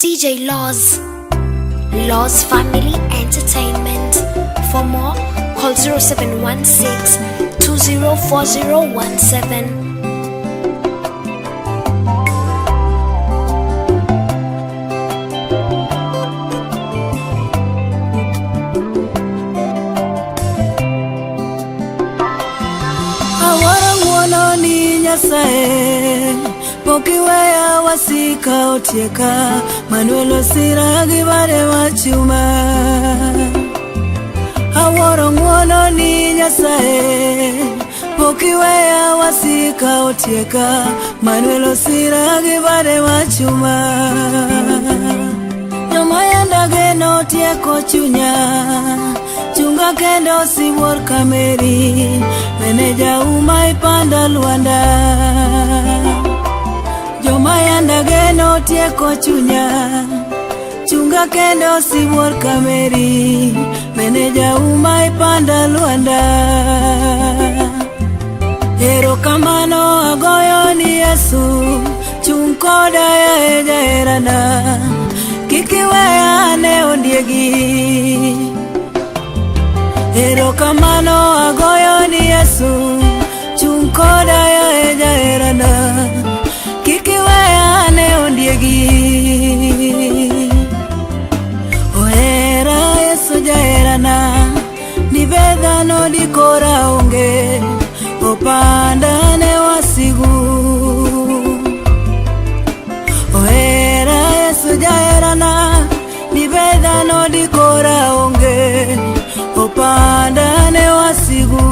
DJ Laws, Laws Family Entertainment. For more, call 0716 204017. Awuoro ng'uono ni Nyasaye pok iweya wasika otieka Manuel Osira gi bade machuma. Awuoro ng'uono ni Nyasaye pok iweya wasika otieka Manuel Osira gi bade machuma. Joma yanda geno tieko chunya chunga kendo sibuor kameri meneja uma ipanda lwanda. Joma yanda geno tieko chunya chunga kendo sibuor kameri meneja uma ipanda lwanda. Erokamano agoyo ni Yesu chung' koda yaye jaherana kik iweya ne ondiegi. Erokamano agoyo ni Yesu chung' koda yaye jaherana kik iweya ne ondiegi. Ohera Yesu jaherana dibe dhano dikora onge opanda ne wasigu. Ohera Yesu jaherana dibe dhano dikora onge opanda ne wasigu.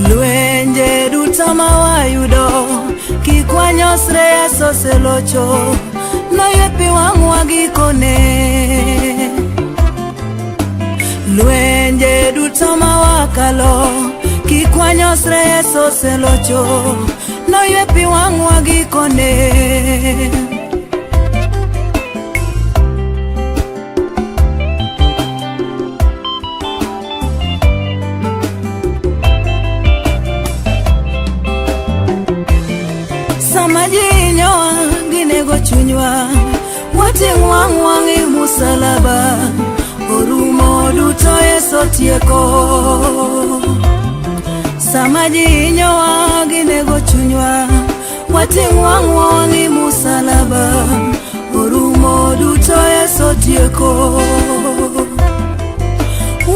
Lwenje duto ma wayudo kik wanyosre Yesu oselocho noywe pi wang'wa gikone. Lwenje duto ma wakalo kik wanyosre Yesu oselocho noywe pi wang'wa gikone. Sama ji hinyowa ginego chunywa wating' wang'wa ng'i musalaba orumo duto Yesu otieko. Sama ji hinyowa ginego chunywa wating' wang'wa ng'i musalaba orumo duto Yesu otieko.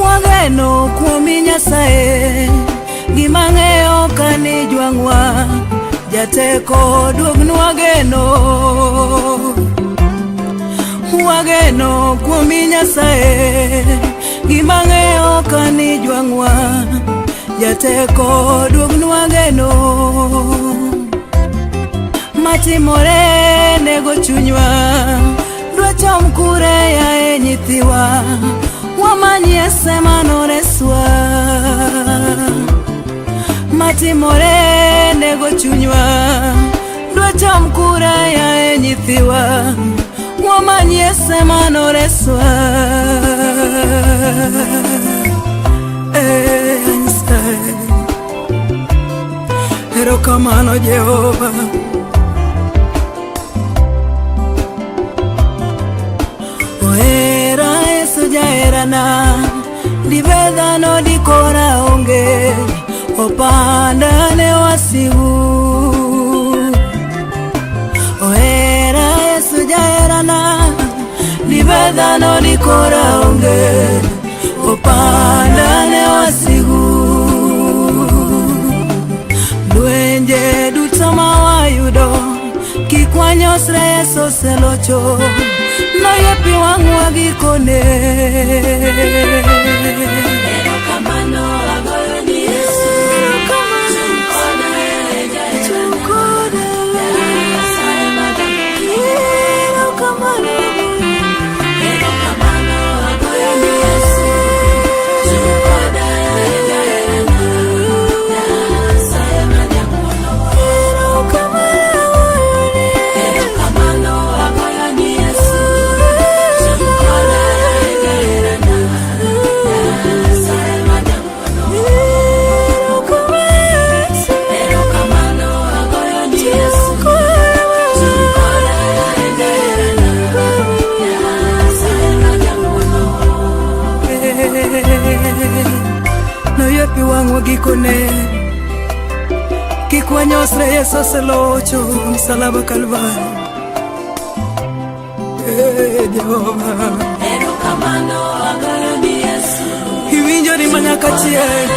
Wageno kuomi Nyasaye gima ng'eyo ka ni jwang'wa jateko duognwa geno. Wageno kuomi Nyasaye gima ng'eyo ka ni jwang'wa jateko duognwa geno. Matimore nego chunywa dwachom kure yaye nyithiwa wamany Yesu manoreswa. Matimore nego chunywa dwachom kure yaye nyithiwa wamany Yesu manoreswa. Nyasaye erokamano Jehova. Ohera Yesu jaherana dibe dhano dikora onge opanda ne wasigu. Ohera Yesu jaherana dibe dhano dikora onge opanda ne wasigu. Lwenje duto ma wayudo kik wanyosre Yesu oselocho noywe pi wang'wa gikone. Erokamano agoyo ni Yesu chung' koda yaye jaherana Nyasaye Erokamano. Erokamano agoyo ni Yesu chung' koda yaye jaherana Nyasaye ma jang'wono. Erokamano agoyo ni Yesu chung' koda yaye jaherana Nyasaye ma jang'wono. Nyosre Yesu oselocho msalaba Kalvari. Eh, Jehova. Erokamano agoyo ni Yesu. Iwinjo ni manyaka chieng'.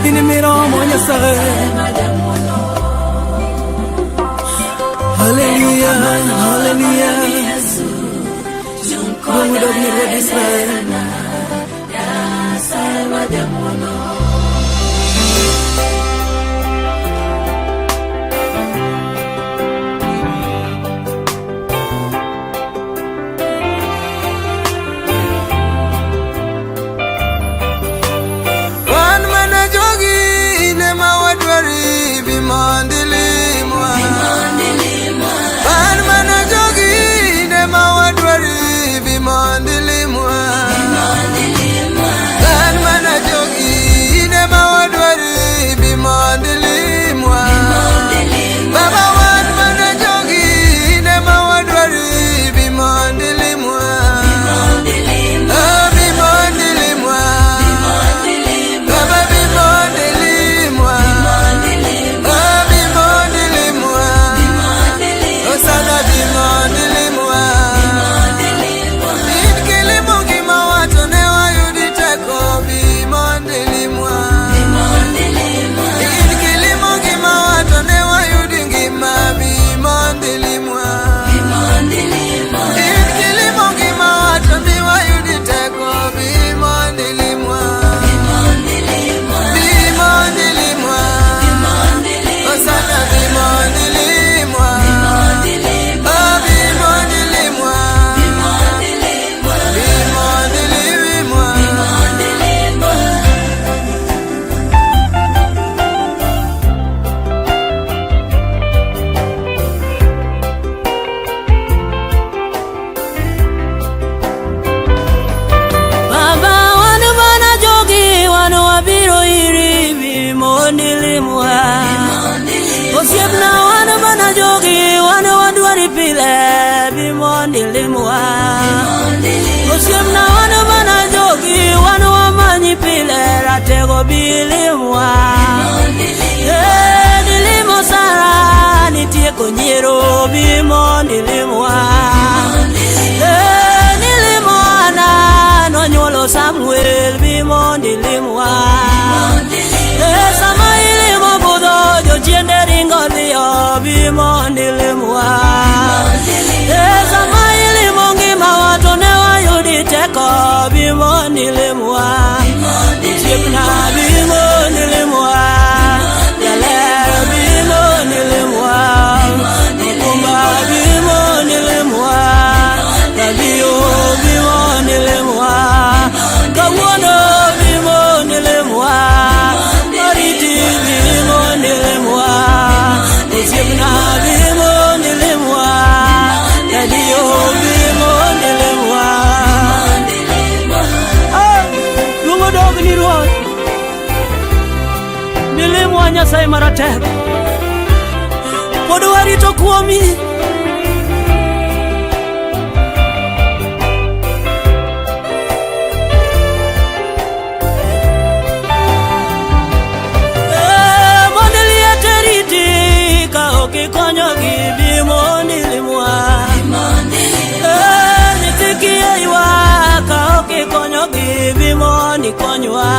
In miromo Nyasaye. Haleluya, haleluya. Mungu dog ni Ruodh Israel. Nyasaye ma jang'wono. Wan mana jogi ine ma wadwari bi mondo ilimwa. Wan mana jogi ine ma wadwari bi mondo ilimwa. Wan mana jogi ine ma wadwari bi mondo ilimwa. Baba wan mana jogi ine ma wadwari bi mondo ilimwa. Oh, bi mondo ilimwa. Baba bi mondo ilimwa. Oh, bi mondo ilimwa. Osana bi mondo ilimwa. In kilimo gima wacho ne wayudi teko bi mondo ilimwa. In kilimo gima wacho ne wayudi ngima bi mondo ilimwa. In kilimo gima wacho bi wayudi teko bi mondo ilimwa. Bi mondo ilimwa. Osana bi mondo ilimwa. Oh, bi mondo ilimwa. Bi mondo ilimwa. Baba wan mana jogi wan wabiro iri bi mondo ilimwa. Osiepna wan mana jogi wan wadwari pile bi mondo ilimwa. Osiepna wan mana jogi wan wamanyi pile ratego bi ilimwa. Eh, nilimo Sara nitieko nyiero bi mondo ilimwa. Eh, nilimo Ana nonyuolo Samuel bi mondo ilimwa. Eh, sama ilimo budho jochiende ringo dhiyo bi mondo ilimwa. Eh, sama ilimo ngimawa to ne wayudi teko bi mondo ilimwa. Osiepna bi mondo ilimwa. Jaler bi mondo ilimwa. Okumba bi mondo ilimwa. Rabio bi mondo ilimwa. Kawuono bi mondo ilimwa. Oriti bi mondo ilimwa. Osiepna bi mondo ilimwa. Radio bi mondo ilimwa. Ah, Luongo dog ni Ruoth. Nilimwa Nyasaye maratego. Pod warito kuomi. Eh, mondo liete riti ka ok ikonyogi bi mondo ilimwa. Eh, nyithi kiye ywak ka ok ikonyogi bi mondo ikonywa.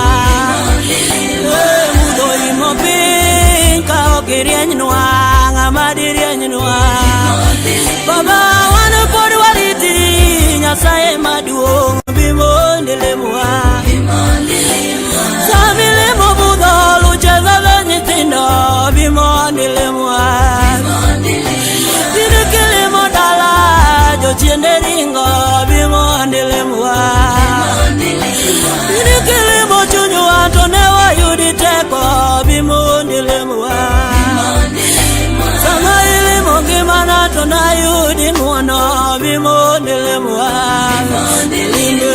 Eh, mudho imo piny ka ok irienynwa ng'ama dirienynwa. Baba wan pod wariti Nyasaye maduong' bi mondo ilimwa. Sama ilimo budho luche dhadho nyithindo bi mondo ilimwa. In kilimo dala jochiende ringo bi mondo ilimwa. In kilimo chunywa to ne wayudi teko bi mondo ilimwa. Sama ilimo ngimana to nayudi ng'uono bi mondo ilimwa. Limbe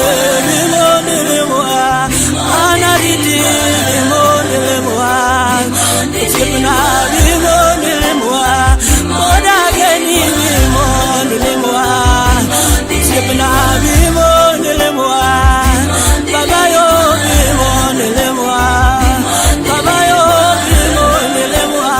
bi mondo ilimwa. An ariti bi mondo ilimwa. Osiepna bi mondo ilimwa. Pod ageni bi mondo ilimwa. Osiepna bi mondo ilimwa. Baba yo bi mondo ilimwa. Baba yo bi mondo ilimwa.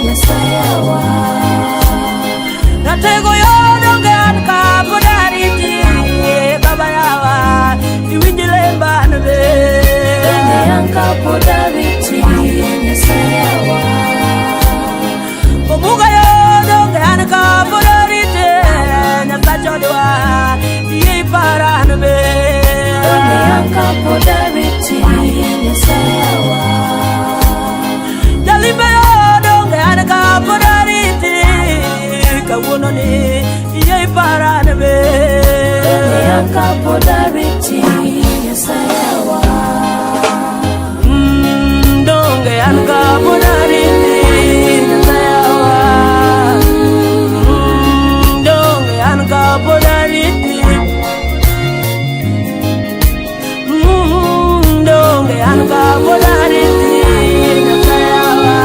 Nyasaye wa. Ratego yo donge an ka pod ariti baba yawa iwinj lemba an be. Donge an kapod ariti Nyasaye wa. Omuga yo donge an ka pod ariti Nyasach odwa yie ipara an be. Donge an kapod ariti Nyasaye wa. Jalimbe yo donge an ka pod ariti kawuono ni yie ipara an be. Donge an kapod ariti Nyasaye wa. Donge an ka pod ariti Nyasaye wa. Donge an ka pod ariti. Donge an ka pod ariti Nyasaye wa.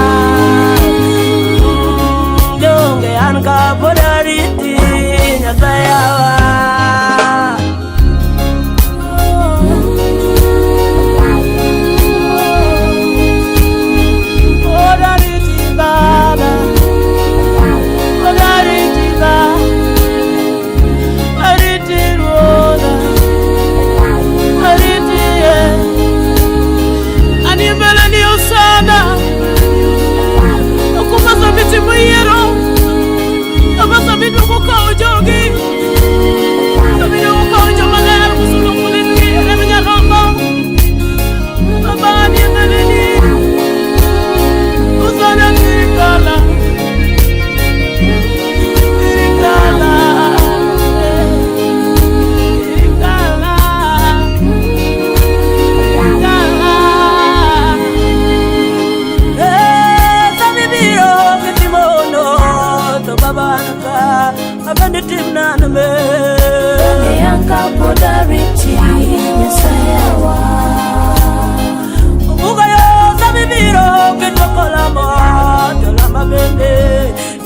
Donge an ka pod ariti Nyasaye wa. Pod ariti Baba, pod ariti Baba, ariti Ruodha, ariti yeah. Anie mbele ni Hosana. Okumba sama itimo yiero. Okumba sama iduogo kawo jogi. Sama iduogo kawo joma ler mosudo kulitgi e remb Nyarombo. Baba anie mbeleni. Hosana sirikala. Sirikala. Sirikala. Sirikala. Sama ibiro kitimono to baba an ka abende timna an be. Donge an kapod ariti Nyasaye wa. Omuga yo sama ibiro kidwoko lamo to lama bende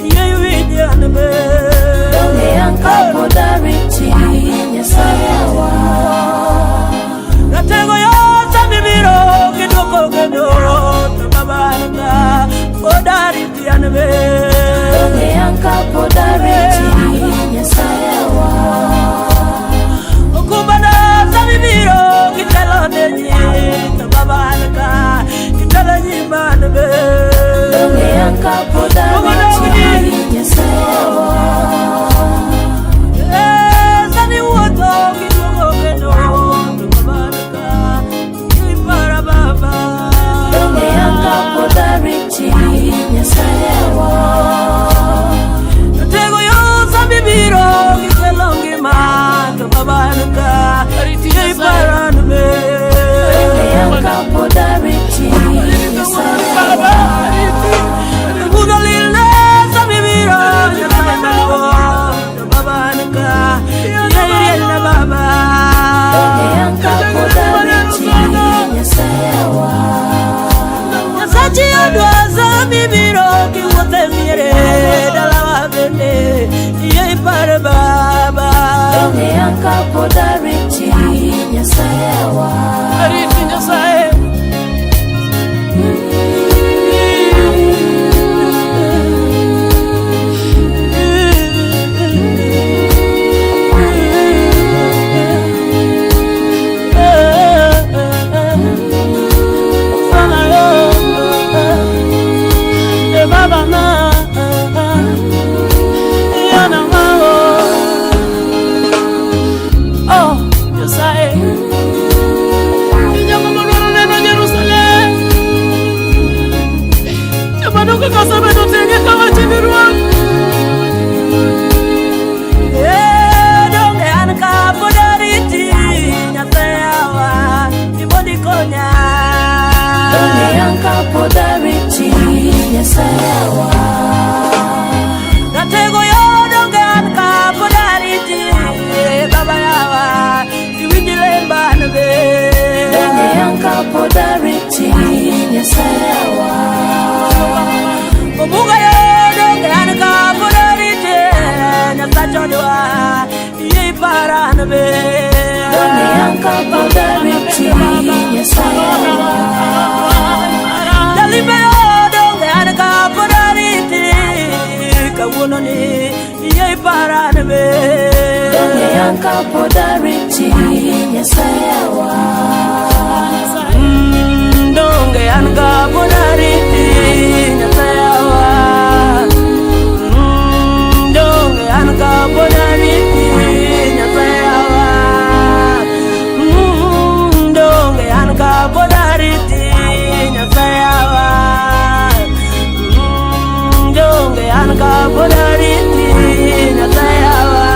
yie iwinj an be. Donge an kapod ariti Nyasaye wa. Ratego yo sama ibiro kidwoko kendo to baba an ka pod ariti an be. Donge an kapod ariti Nyasaye wa. Okumbana sama ibiro kitelo ne ji to baba an ka itelo nyima an be. Donge an kapod ariti Nyasaye wa. Sama iwuotho kiduogo kendo to baba an ka ipara baba. Donge an kapod ariti Nyasaye wa. Ratego yo sama ibiro kikelo ngima to baba an ka Ariti Nyasaye. ipara an be. Donge an kapod ariti Nyasaye wa. Mudho lilna sama ibiro Nyasaye maduong' to baba an ka irielna baba. Donge an kapod ariti Nyasaye wa. Nyasachi odwa sama ibiro kiwuotho e miere dalawa bende yie ipar baba. Donge an kapod ariti Nyasaye wa. Ariti Nyasaye. Sana yo, eh baba na, yana ma Oh, Nyasaye. Inyalo madwaro an kapod ariti Nyasayewa. Donge an kapod ariti Nyasayewa. Donge an kapod ariti Nyasayewa. Donge an kapod ariti Nyasayewa. Donge an kapod ariti Nyasayewa.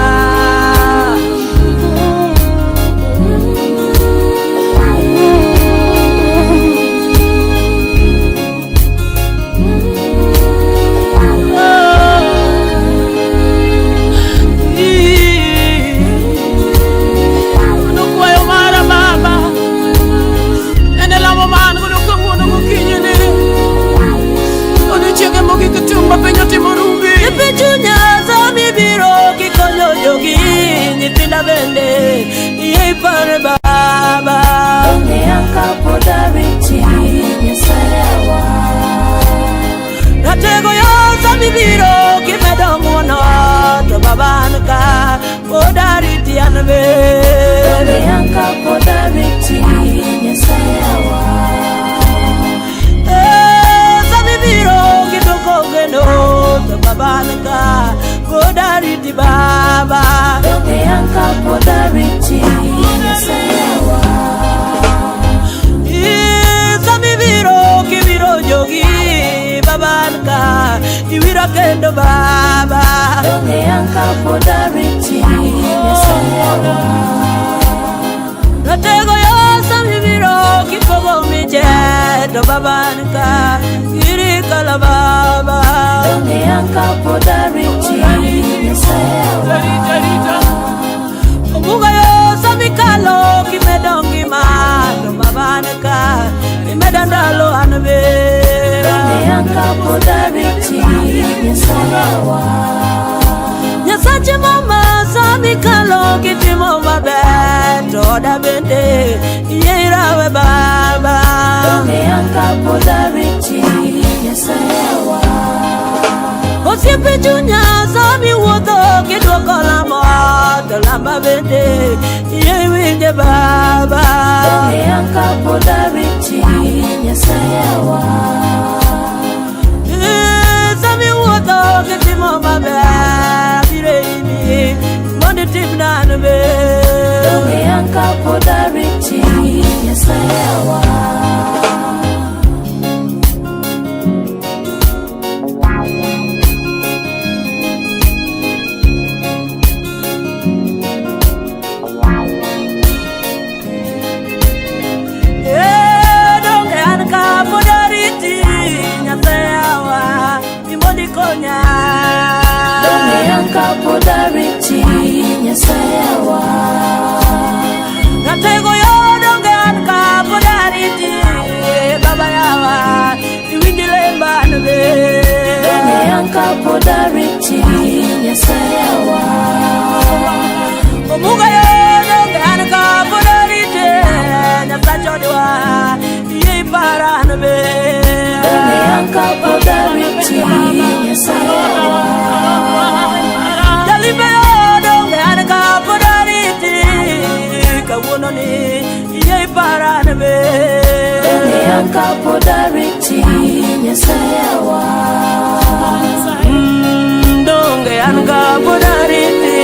Nokwayo mara baba en e lamo ma an godo kawuono gokinyi ni odiochienge mogik tung' ma piny otimo rumbi. Nyithi chunya sama ibiro kikonyo jogi, nyithinda bende yie ipare baba. Donge an kapod ariti Nyasayewa. Ratego yo sama ibiro kimedo ng'uono to baba an ka pod ariti an Donge bende. an kapod ariti Nyasayewa. Eh, sama ibiro kiduoko geno to baba an ka pod ariti baba. Donge an kapod ariti Nyasayewa. Sama ibiro kibiro jogi baba an ka iwira kendo baba. Donge an kapod ariti Nyasayewa. Ratego yo sama ibiro kipogo miche to baba an ka irikala baba. Donge an kapod ariti Nyasayewa. Rita, rita. Omuga yo sama ikalo kimedo ngima to baba an ka imedo ndalo an be. Donge an kapod ariti Nyasayewa. Nyasache mama sama ikalo kitimo maber to oda bende yie irawe baba. Donge an kapod ariti Nyasayewa. Osiepe chunya sama iwuotho kiduoko lamo to lamba bende yie iwinje baba. Donge an kapod ariti Nyasayewa. Eh, sama iwuotho kitimo maber abiro imi mondo itimna an be. Donge an kapod ariti Nyasayewa. Eh, donge an kapod ariti Nyasayewa mondo ikonya. Donge an kapod ariti Nyasayewa. Ratego yo donge an kapod ariti baba yawa iwinj lemba an be. Donge an kapod ariti Nyasayewa. Omuga yo donge an kapod ariti Nyasach odwa yie ipara an be. Donge an kapod ariti Nyasayewa. Jalimbe yo donge an kapod ariti kawuono ni yie ipara an be. Donge an kapod ariti Nyasayewa. Donge an kapod ariti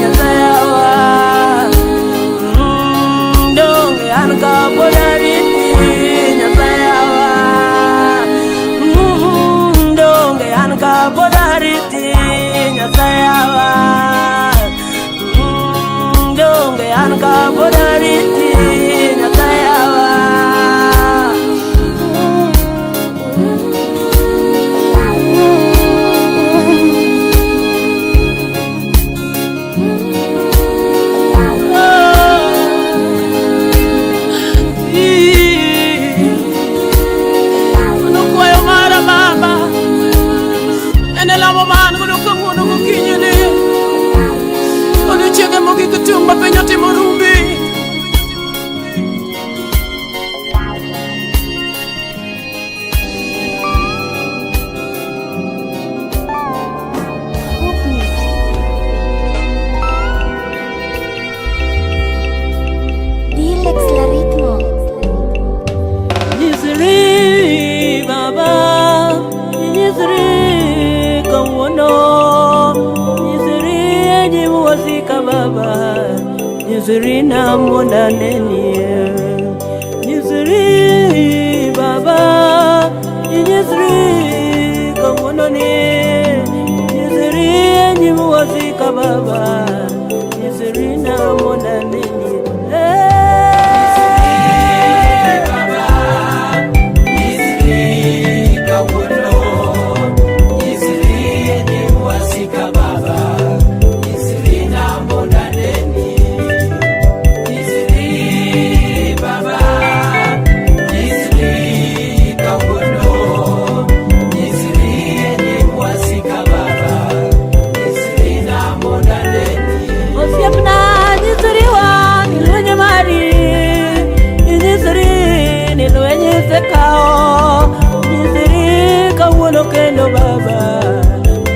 Nyasayewa. Donge an kapod ariti Nyasayewa. Donge an kapod ariti Nyasayewa. Donge an kapod ariti Nyasayewa. Nyisirina mondo anenie. Nyisri baba, inyisri kawuononi. Nyisri e nyim wasika baba, nyisrina mondo anenie. Nyisri baba, nyisri kawuono, nyisri e nyim wasika baba, nyisrina mondo aneni. Nyisri baba, nyisri kawuono, nyisri e nyim wasika baba, nyisrina mondo aneni. Osiepna nyisriwa ni lweny mari, inyisri ni lweny isekawo, nyisri kawuono kendo baba,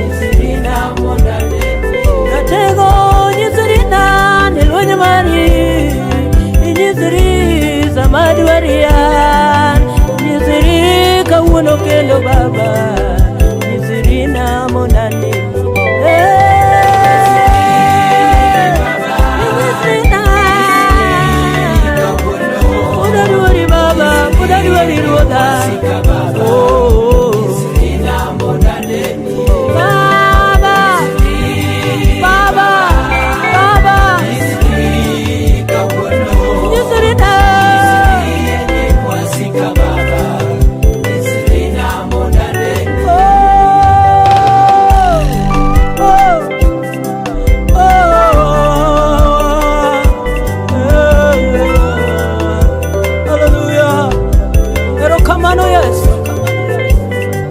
Nyisrina mondo aneni. Ratego nyisrina ni lweny mari, inyisri sama dwarian, nyisri kawuono kendo baba, nyisrina mondo aneni. Hey, nyisrina. Kawuono, Pod adwari baba, pod adwari ruodha. wasika baba, Oh, oh. nyisrina mondo aneni. Baba, baba, baba, Nyisri kawuono, nyisrina. e nyim wasika baba, nyisrina mondo aneni. Oh, oh, oh, eh, hallelujah. Erokamano Yesu.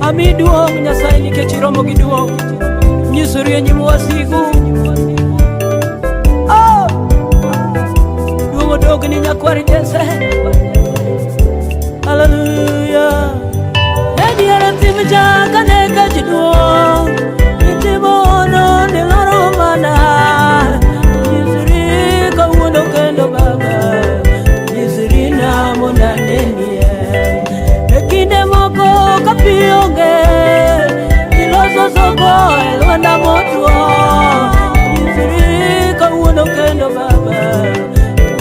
Ami duong' Nyasaye nikech iromo gi duong'. Nyisori e nyim wasigu. Oh! Duong' odogni nyakwar Jesse. Hallelujah. E diere thim cha kane kech duong', itimo hono ni loro mana. Nyisri kawuono kendo baba, nyisrina mondo anenie. E kinde moko ka pi onge, iloso soko e lwanda motwo. Nyisri kawuono kendo baba,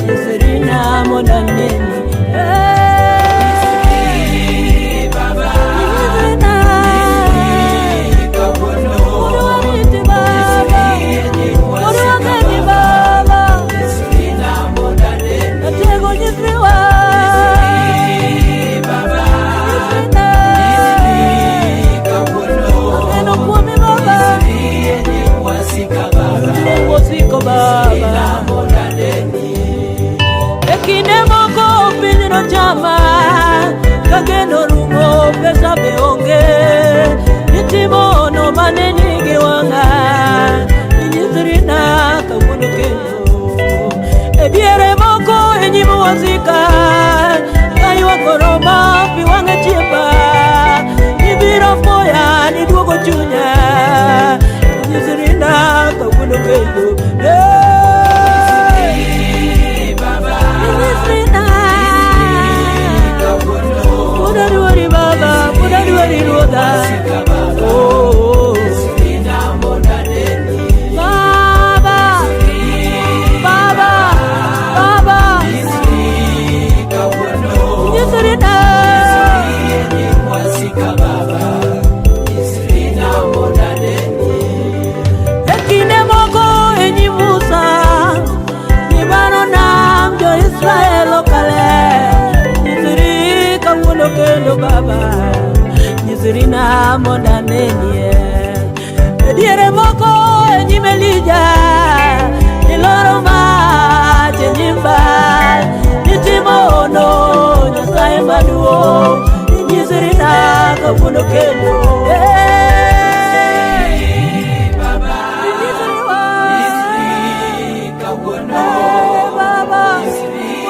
nyisrina mondo aneni. Nyisri baba, Nyisrina. kawuono, Udwariti baba, e nyim wasika udwageni baba, baba, nyisrina mondo aneni. atego nyisriwa. Nyisri baba, Nyisrina. kawuono, Ageno kuomi baba, e nyim wasika baba, duong' osiko baba. nyisrina mondo aneni. E kinde moko piny nochama, ka geno rumo pesa be onge. Itimo hono mane nigi wang'a, inyisrina kawuono kendo. E diere moko e nyim wasika, ka ywak oroma pi wang'e chiemba. Ibiro poya niduogo chunya, inyisrina kawuono kendo. Hey! Nyisri baba, Inyisrina. kawuono, Pod adwari baba, pod adwari ruodha. wasika baba, Oh, oh. nyisrina mondo aneni. Baba, baba, baba, Nyisri kawuono, nyisrina. e nyim wasika baba, nyisrina mondo aneni. E kinde moko e nyim Musa, nibaro nam jo-Israel okale. Nyisri kawuono kendo baba, nyisrina mondo anenie. E diere moko e nyim Elija, niloro mach e nyim Baal. Nitimo hono Nyasaye maduong', inyisrina kawuono kendo. Hey! Baba, Inyisriwa. nyisri kawuono, Eh, baba,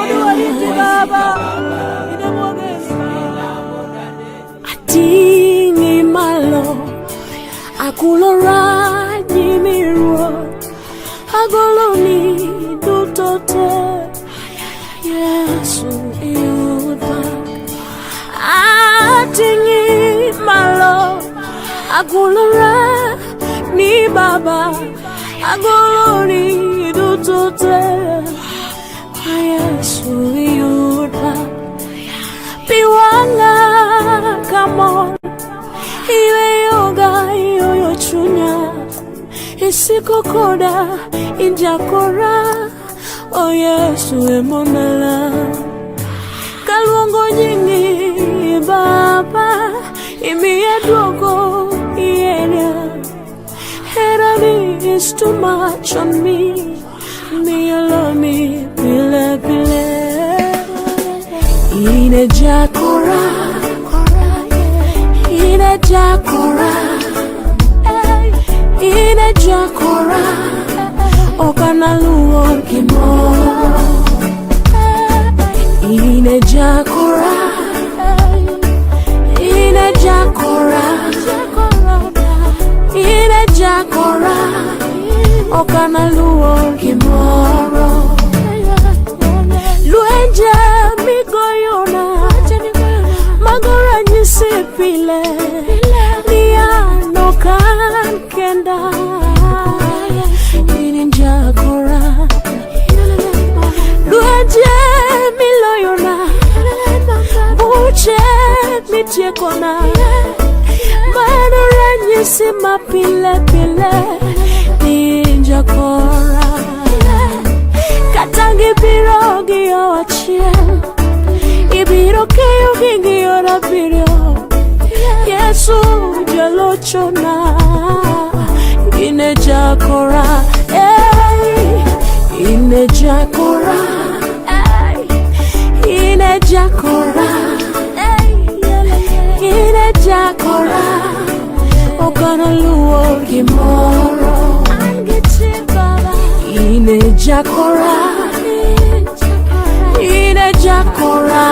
udwariti baba, inemwageni Ating'i malo, akulora nyimi Ruoth, agoloni duto te, Yesu iyud pak. Ating'i malo, akulora ni Baba, agoloni duto te. Yesu iyuda. Pi wang'a kamor, iyweyoga iyoyo chunya. Isiko koda injakora, o Yesu emomela. Kaluongo nyingi Baba, imiya duogo iyeria. Herani is too much on me, miyo lami pile pile. Ine jakora, ine jakora, ine jakora, okanaluor gimoro. Ine jakora, ine jakora, ine jakora, okanaluor gimoro. Lwenje migoyona, mago ranyisi pile, ni an ok an kenda. In jakora, lwenje miloyona, buche mitiekona, mano ranyisi mapile pile, ni jakora. Kata gibiro gi yo achiel, ibiro keyo gi gi yor abiriyo. Yesu jalochona, ine jakora, ey, ine jakora, ey, ine jakora, ey, ine jakora, okanaluor gimoro. Ine jakora, ine jakora,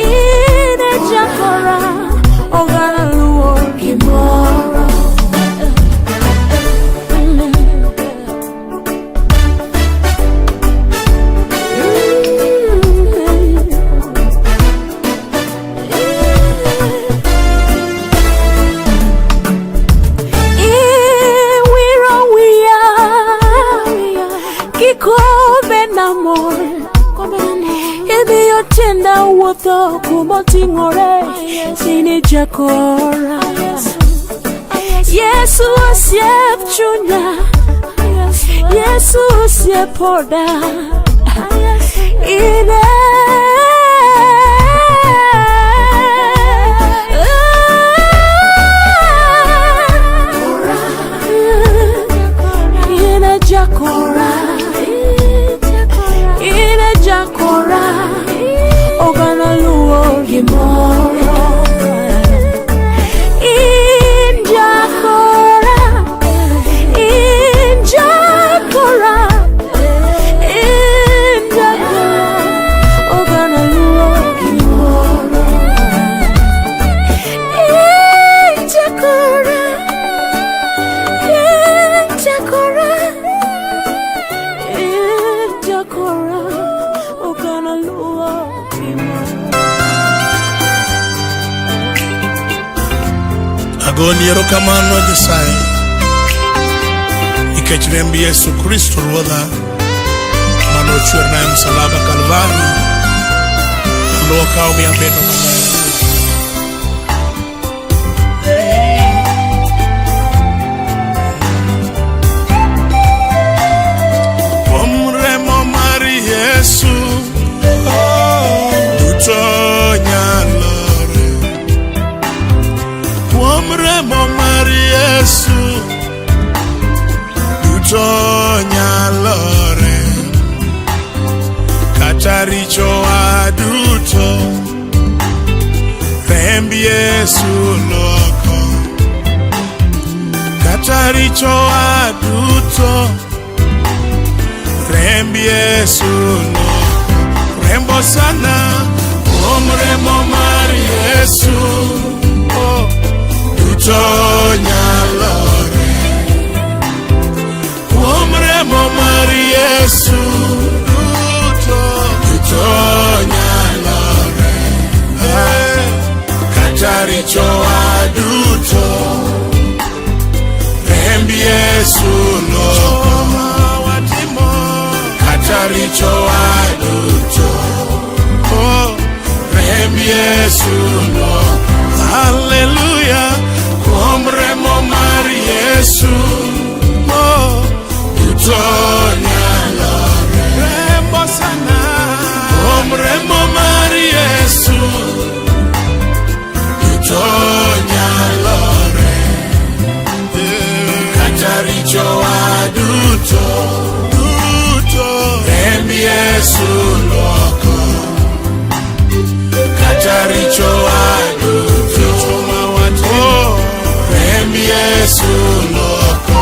ine jakora, okanaluor gimoro. Iwiro wiya kikombe na mor, imiyo tienda wuotho kumoting'ore, in jakora. Yesu osiep chunya, Yesu osiep oda, ine ine jakora, ine jakora, okanaluor gimoro. In jakora, in jakora, in jakora, okanaluor gimoro. In jakora, in jakora, in jakora, okanaluor gimoro. Agoni erokamano Nyasaye nikech remb Yesu Kristo Ruodha manochwerna e msalaba Kalvari luoka omiyo abedo maler. Kuom remo mar Yesu duto nyalore. Kuom remo mar Yesu duto nyalore. Kata richowa duto remb Yesu luoko. Kata richowa duto remb Yesu luoko. Rembo sana kuom remo mar Yesu oh, duto nyalore. Kuom remo mar Yesu duto duto nyalore. Eh, kata richowa duto remb Yesu luoko. Kata Kata richowa duto. Oh, remb Yesu luoko. Haleluya, kuom remo mar Yesu. Oh, duto nyalore. Rembo sana. Kuom remo mar Yesu. Duto nyalore. Kata richowa duto. Duto. Remb Yesu luoko. Kata richowa duto. Oh, remb Yesu luoko.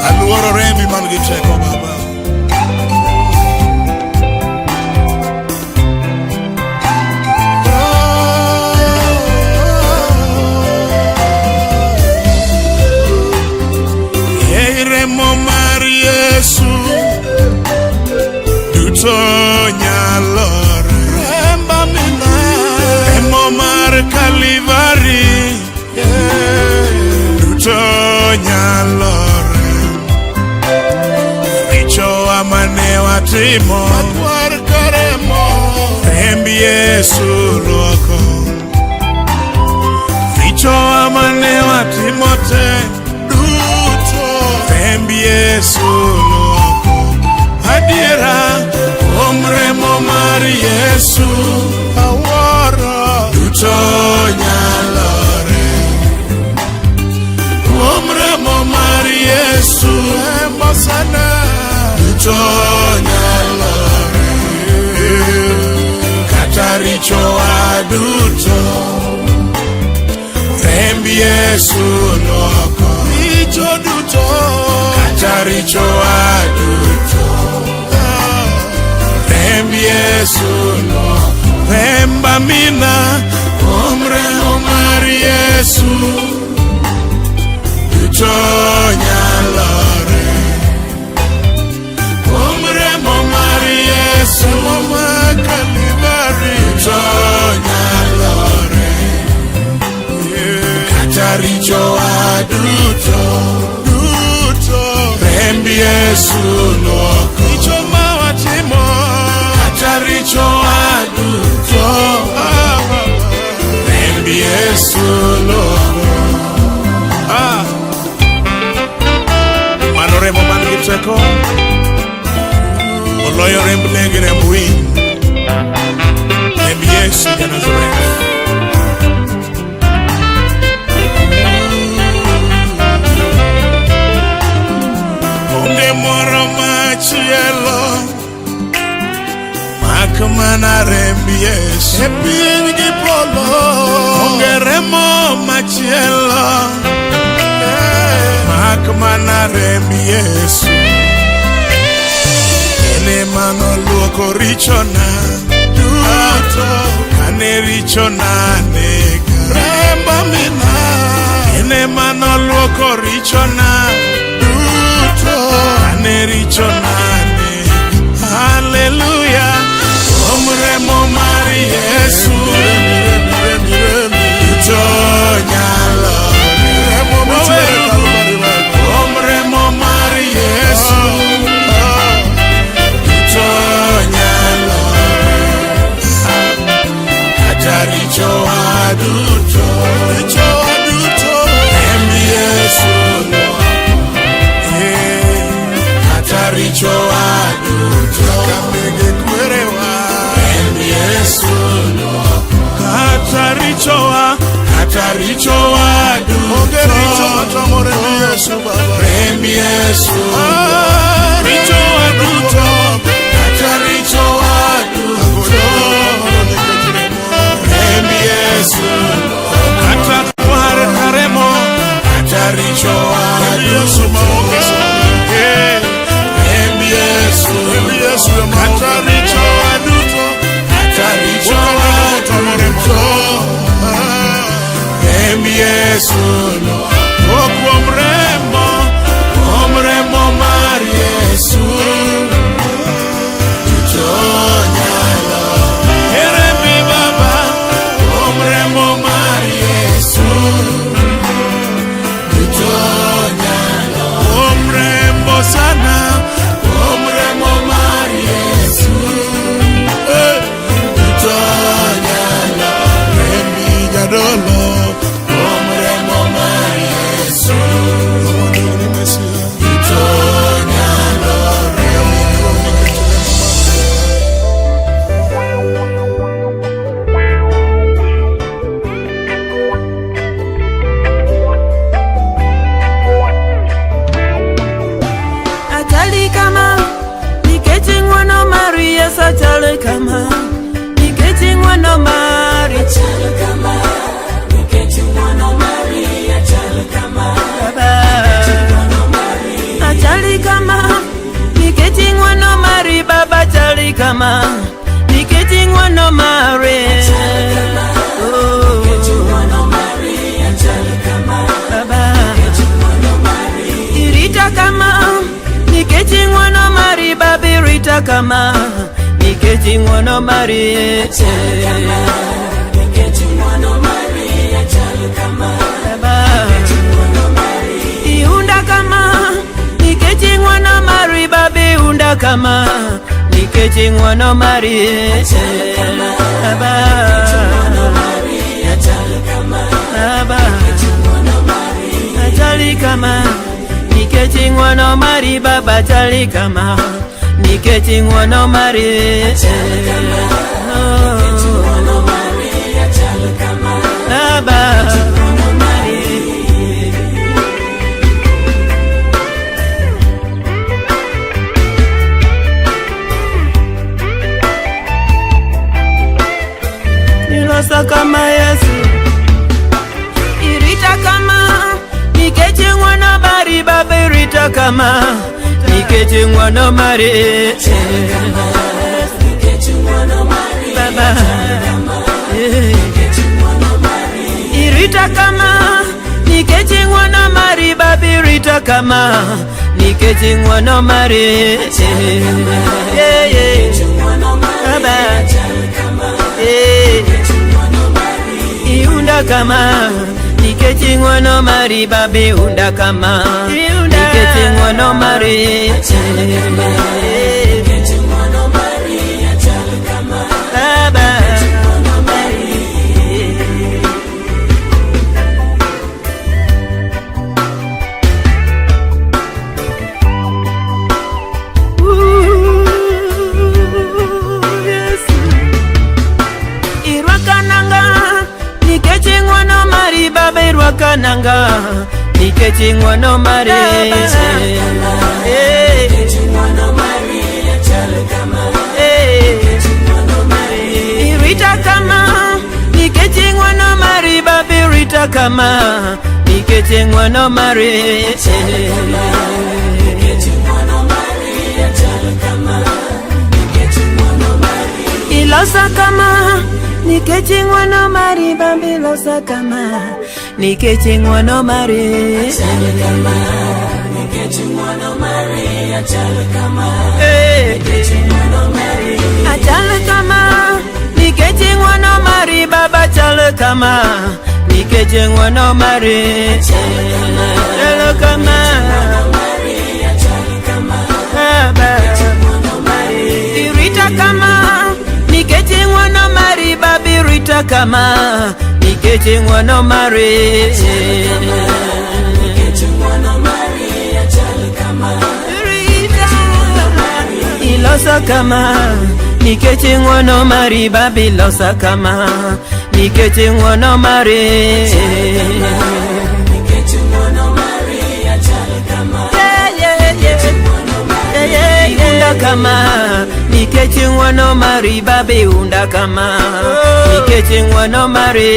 Aluoro rembi man gi teko baba. Ei remo mar Yesu duto nyalore. Remba mina. Remo mar Kalvari duto nyalore. Richowa mane watimo, Makwar karemo. remb Yesu luoko. Richowa mane watimo te Duto. remb Yesu luoko. Adiera kuom remo mar Yesu Awuoro. duto nyalore. Kuom remo mar Yesu Rembo sana. duto nyalore. Kata richowa duto, remb Yesu luoko. Richo duto. Kata richowa duto, remb Yesu luoko. Remba mina kuom remo mar Yesu duto nyalore. Kuom remo mar Yesu Remo mar Kalvari. duto nyalore. Kata richowa duto, Duto. remb Yesu luoko. Richo ma watimo. Kata richowa duto, Ah, baba. remb Yesu luoko. Ah. Mano remo man gi teko oloyo remb le gi remb winy. Remb Yesu ja Nazareth. Onge moro machielo mak mana remb Yesu. E piny gi polo. Onge remo machielo mak mana remb Yesu. En ema noluoko richona Duto. kane richona nega. Remba mina. En ema noluoko richona Duto. kane richona nega. Haleluya, kuom remo mar Yesu Remi, remi. duto nyalore. Remo michwero e Kalvari baba. Kuom remo mar Yesu Ah. duto nyalore. Kata richowa duto, Richo duto. remb Yesu luoko. Kata richowa duto, Kamege kwerewa. remb Yesu luoko. Kata richowa, kata richowa Onge richo duto, matamo remb Yesu baba. remb Yesu Ah, richowa duto, kata richowa duto, remb Yesu kata kwar karemo, kata richowa Yesu maonge duto, remb Yesu Remb Yesu ema kata onge. richowa duto, kata richowa duto, remb Yesu oh, kuom remo mar Yesu. Achali kama nikech ing'wono mare. Oh. Baba. Irita kama nikech ing'wono mari baba irita kama nikech ing'wono mari. Baba. Iunda kama nikech ing'wono mari baba iunda kama nikech ing'wono mari. Baba. Baba. Achali kama nikech ing'wono mari baba achali kama nikech ing'wono mari. Oh. Baba. Iloso kama Yesu irita kama nikech ing'wono mari baba irita kama nikech ing'wono mari. Baba. Eh. Irita kama nikech ing'wono mari baba irita kama nikech ing'wono mari. Yeah, yeah. Baba. Eh. Iunda kama nikech ing'wono mari baba iunda kama nikech ing'wono mari. Baba. Ooh, Yesu. Irwaka nanga nikech ing'wono mari baba irwaka nanga nikech ing'wono mari. Eh. Eh. Irita kama nikech ing'wono mari baba irita kama nikech ing'wono mari. Ilosa kama nikech ing'wono mari baba ilosa kama nikech ing'wono mari. Eh. Achal kama nikech ing'wono mari baba chal kama nikech ing'wono mari. Chal kama baba. Irita kama nikech ing'wono mari baba irita kama nikech ing'wono mari. Irita ilosa kama nikech ing'wono mari baba ilosa kama nikech ing'wono mari. Yeah, yeah, yeah. Yeah, yeah, yeah. Iunda kama nikech ing'wono mari baba iunda kama nikech ing'wono mari.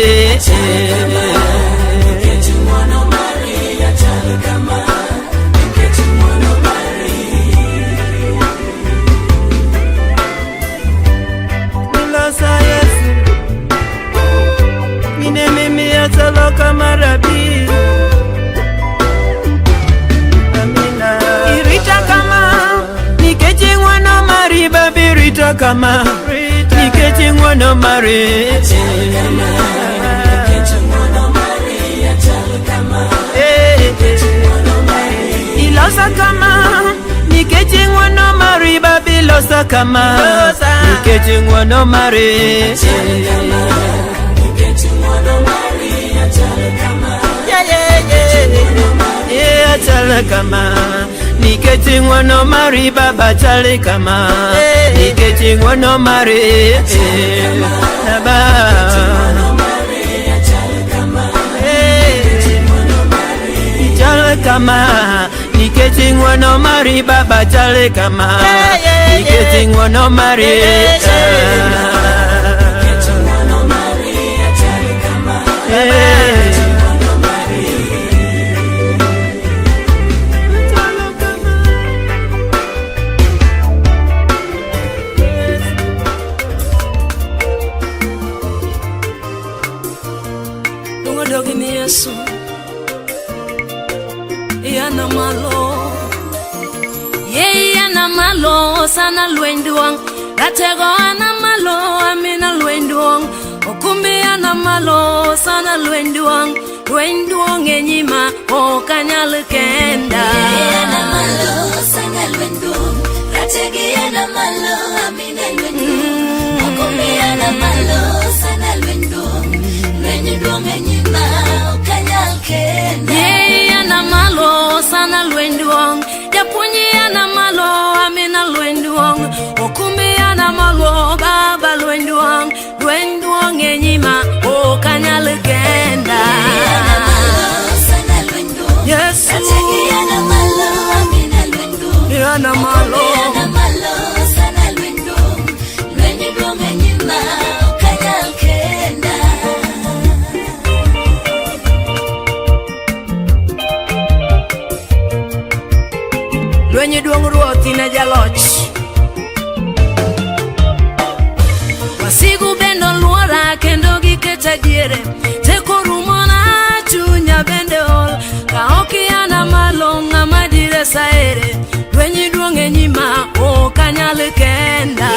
Ilosa Yesu mine mimi achalo kama rabi. Amina. Irita kama nikech ing'wono mari baba irita kama nikech ing'wono mari. Eh. Ilosa kama nikech ing'wono mari baba ilosa kama nikech ing'wono mari. Yeah, yeah, yeah. Yeah, achal kama nikech ing'wono mari baba achal kama nikech ing'wono mari. Baba. Eh. Chal kama nikech ing'wono mari baba chal kama nikech ing'wono mari. Eh. Yesu yana malo ye yana malo sana lweny duong' ratego ana malo amina lweny duong' okumbi ana malo sana lweny duong' lweny duong' e nyima ok anyal kenda. Yana malo sana lweny duong', rategi yana malo amina lweny duong', okumbi yana malo sana lweny duong', lweny duong' e nyima ok anyal kenda. Ye yana malo sana lweny duong' japuonj yana malo amina lweny duong' okumbi yana malo baba lweny duong' e nyima ok anyal kenda. Yana malo sana lweny duong', Yesu rategi yana malo amina lweny duong', yana okumbi malo yana malo sana lweny duong', lweny duong' e nyima ok anyal kenda. Lweny duong' ruoth in e jaloch. Wasigu bende oluora kendo giketa diere. Teko rumona chunya bende ol. Ka ok iana malo ng'ama diresa ere. Lweny duong' e nyima ok anyal kenda.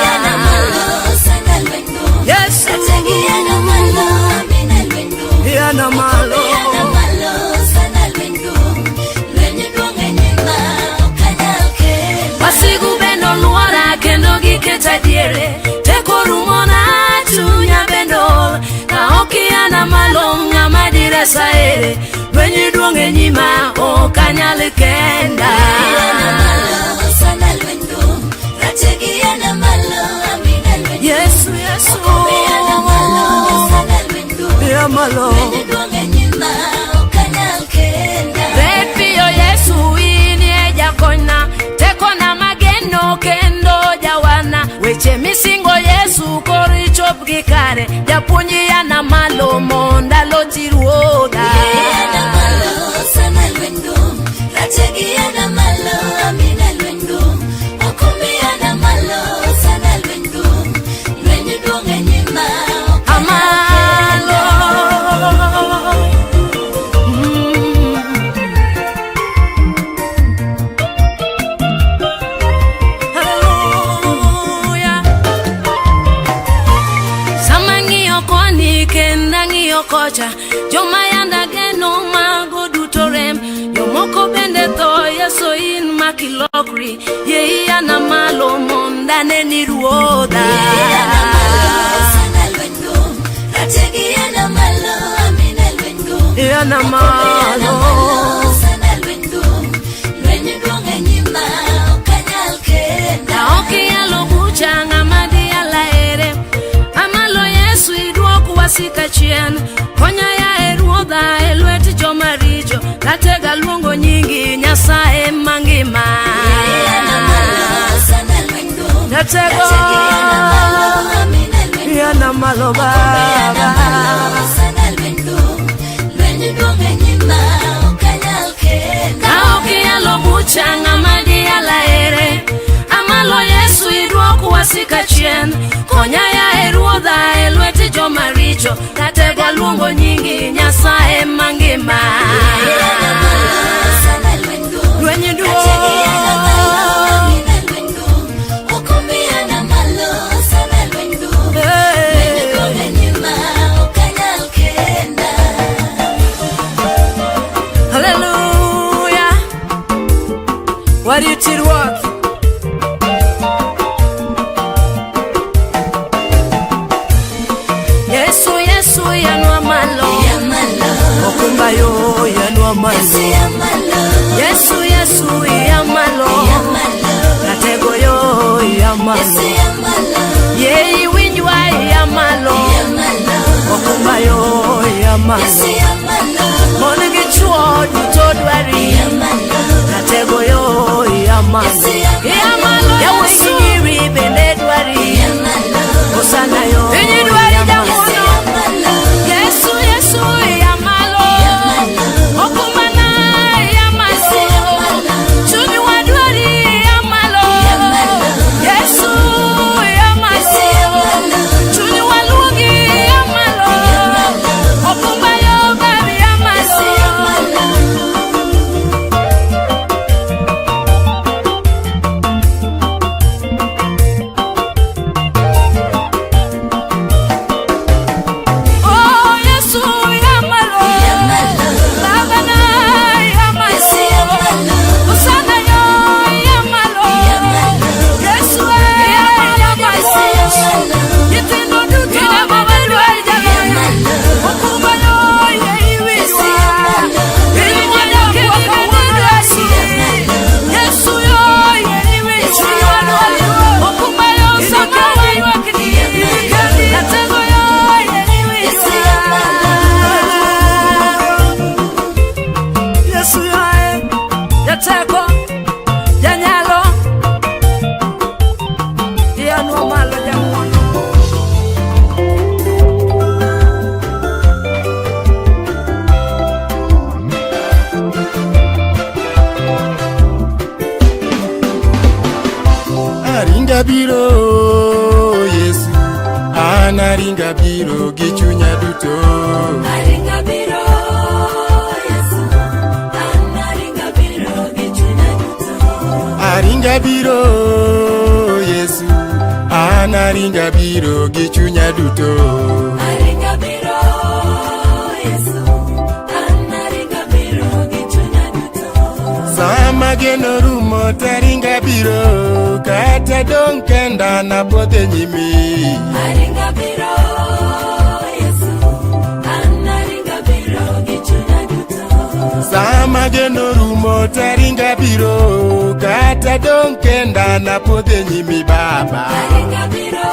Yana malo sana lweny duong', Yesu rategi yana malo amina lweny duong', yana malo. Yana malo sana lweny duong', lweny duong' e nyima ok anyal kenda. Wasigu bende oluora kendo giketa diere. Teko rumona chunya bende ol. Ka ok iana malo ng'ama diresa ere. Lweny duong' e nyima ok anyal kenda. Yana malo sana lweny duong', rategi yana malo amina lweny duong', Yesu Yesu okumbi yana malo sana lweny duong', ya malo. lweny duong' e nyima ok anyal kenda. Red piyo Yesu in e jakonyna tekona mageno kendo jawana weche misingo Yesu koro ichop gi kare japuonj yana malo mondo alochi ruodha. Yana malo sana lweny duong', rategi yana malo amina lweny duong', okumbi yana malo sana lweny duong', lweny duong' e nyima ok anyal Amalo. kenda. Hallelujah. Sama ng'iyo koni kendo ang'iyo kocha joma yanda geno mago duto rem jomoko bende tho Yesu in makilokri yie iyana malo mondo aneni ruodha. Yana malo sana lweny duong', rategi yana malo amina lweny duong', Yana okumbi yana malo. malo sana lweny duong', lweny duong' e nyima ok anyal kenda. Ka ok iyalo bucha ng'ama diyala ere amalo Yesu iduok wasika chien konya ya e ruodha e lwet joma richo ratega luongo nyingi Nyasaye mangima. Yana malo sana lweny duong', Ratego rategi yana malo amina lweny duong', yana malo okumbi yana baba. malo sana lweny duong', lweny duong' e nyima ok anyal kenda. Ka ok iyalo bucha ng'ama diyala ere amalo Yesu iduok wasika chien konya ya e ruodha e lwet joma richo ratega luongo nyingi Nyasaye mangima. Yana malo sana lweny duong', Lweny rategi yana malo duong' amina lweny duong', okumbi yana malo sana lweny duong', lweny duong' e nyima ok anyal kenda. Hallelujah. Wariti ruoth. Yesu Yesu yanwa malo Yamalo, okumba yo yanwa malo Yesu yamalo, Yesu Yesu yamalo yamalo, ratego yo yamalo Yesu yamalo, ye iwinjwa yamalo yamalo, okumba yo yamalo Yesu yamalo, mon gi chuo duto dwari yamalo, ratego yo yamalo Yesu yamalo, yawuoyi gi nyiri bende dwari yamalo, Hosana yo Inyi dwari Yesu jamuono yamalo, Yesu Yesu yamalo yamalo, okumana yamalo Yesu yamalo, chuny wadwari yamalo Yamalo. Yesu. aringa biro gi chunya duto. Aringa biro, Yesu. An aringa biro gi chunya duto. Aringa biro Yesu, an aringa biro gi chunya duto. Aringa biro, Yesu. An aringa biro gi chunya duto. Sama geno rumo taringa biro, kata dong' kenda napodh e nyimi. Aringa biro, Yesu. An aringa biro gi chunya duto. Sama geno rumo taringa biro, kata dong' kenda napodh e nyimi Baba. Aringa biro,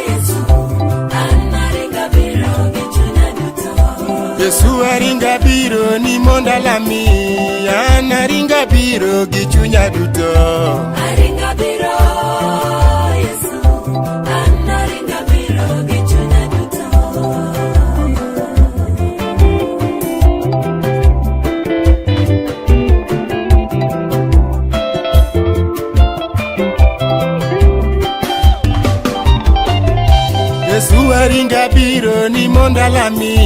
Yesu. An aringa biro gi chunya duto. Yesu aringa biro ni mondo alami, an aringa biro gi chunya duto. Aringa biro, Yesu. An aringa biro gi chunya duto. Yesu aringa biro ni mondo alami,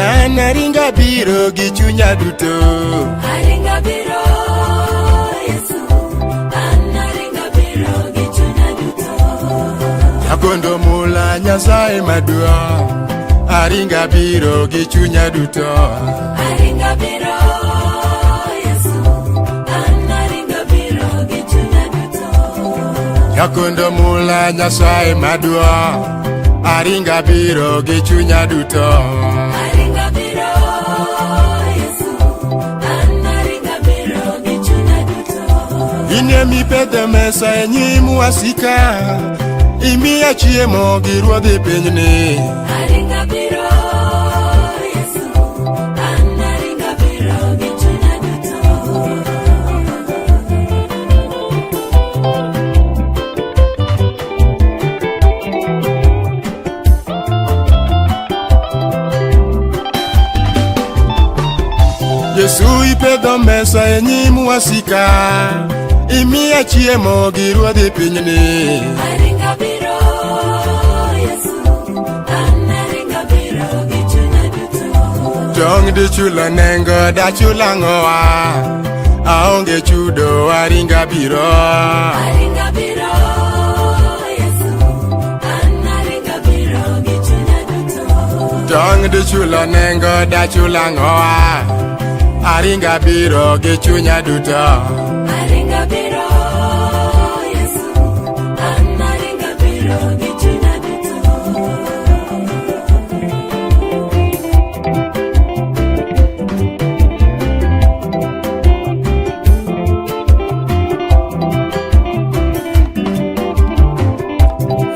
an aringa biro gi chunya duto. Aringa biro, Yesu. An aringa biro gi chunya duto. Jagondo mula Nyasaye maduong', aringa biro gi chunya duto. Aringa biro, Yesu. An aringa biro gi chunya duto. Jagondo mula Nyasaye maduong', aringa biro gi chunya duto. Aringa biro, Yesu. An aringa biro gi chunya duto. In emipedho mesa e nyim wasika, imiya chiemo gi ruodhi pinyni. Aringa biro, Yesu. An aringa biro gi chunya duto. Yesu ipedho mesa e nyim wasika, imiya chiemo gi ruodhi pinyni. Aringa biro, Yesu. An aringa biro gi chunya duto. Tong' dichulo nengo dachul ang'owa, aonge chudo aringa biro. Aringa biro, Yesu. An aringa biro gi chunya duto. Tong' dichulo nengo dachul ang'owa, aringa biro gi chunya duto. Aringa biro, Yesu. An aringa biro gi chunya duto.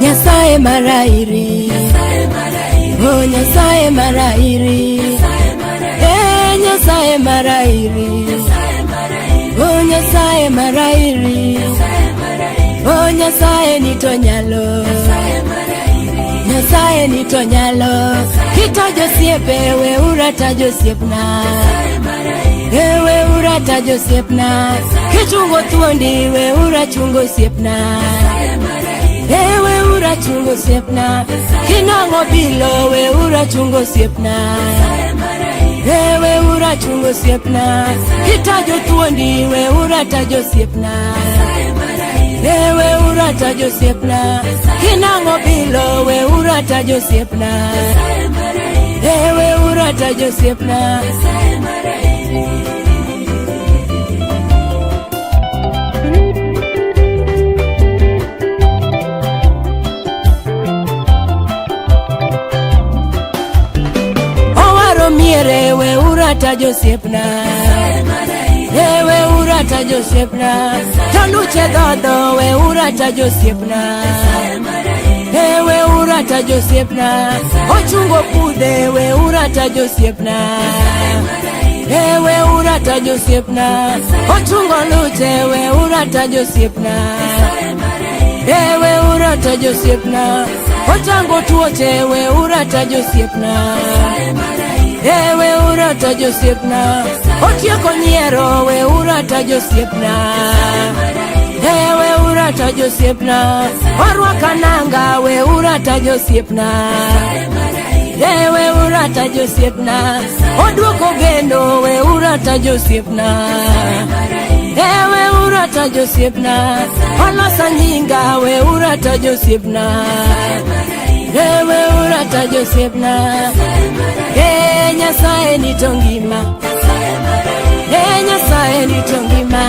Nyasaye marairi, Nyasaye marairi, oh Nyasaye marairi, Nyasaye marairi, eh Nyasaye marairi, Nyasaye marairi, oh Nyasaye marairi, Nyasaye marairi, oh Nyasaye nitonyalo, Nyasaye marairi, Nyasaye nitonyalo, kitajo osiepe we uratajo osiepna, Nyasaye marairi, eh we uratajo osiepna, kichungo thuondi we urachungo osiepna. Nyasaye marairi, Ewe urachungo osiepna, kinang'o bilo we urachungo osiepna. Nyasaye marairi, Ewe urachungo osiepna, kitajo thuondi we uratajo osiepna. Nyasaye marairi, Ewe uratajo osiepna, kinang'o bilo we uratajo osiepna. Nyasaye marairi, Ewe uratajo osiepna. Nyasaye marairi. Owaro miere we uratajo osiepna. Nyasaye marairi, Ewe uratajo osiepna, toluche dhodho we uratajo osiepna. Nyasaye marairi, Ewe uratajo osiepna, ochungo pudhe we uratajo osiepna. Ewe uratajo osiepna, ochungo luche we uratajo osiepna. Nyasaye marairi, Ewe uratajo osiepna, ochango tuoche we uratajo osiepna. Nyasaye marairi, Ewe uratajo osiepna, otieko nyiero we uratajo osiepna. marairi, Ewe ura ta josiepna. Orwaka nanga, we ura ta josiepna. We ura ta josiepna. Oduoko geno, we ura ta josiepna. We ura ta josiepna. Olosa nyinga, we ura ta josiepna. We ura ta josiepna. Nyasaye ni to ngima. Nyasaye ni to ngima.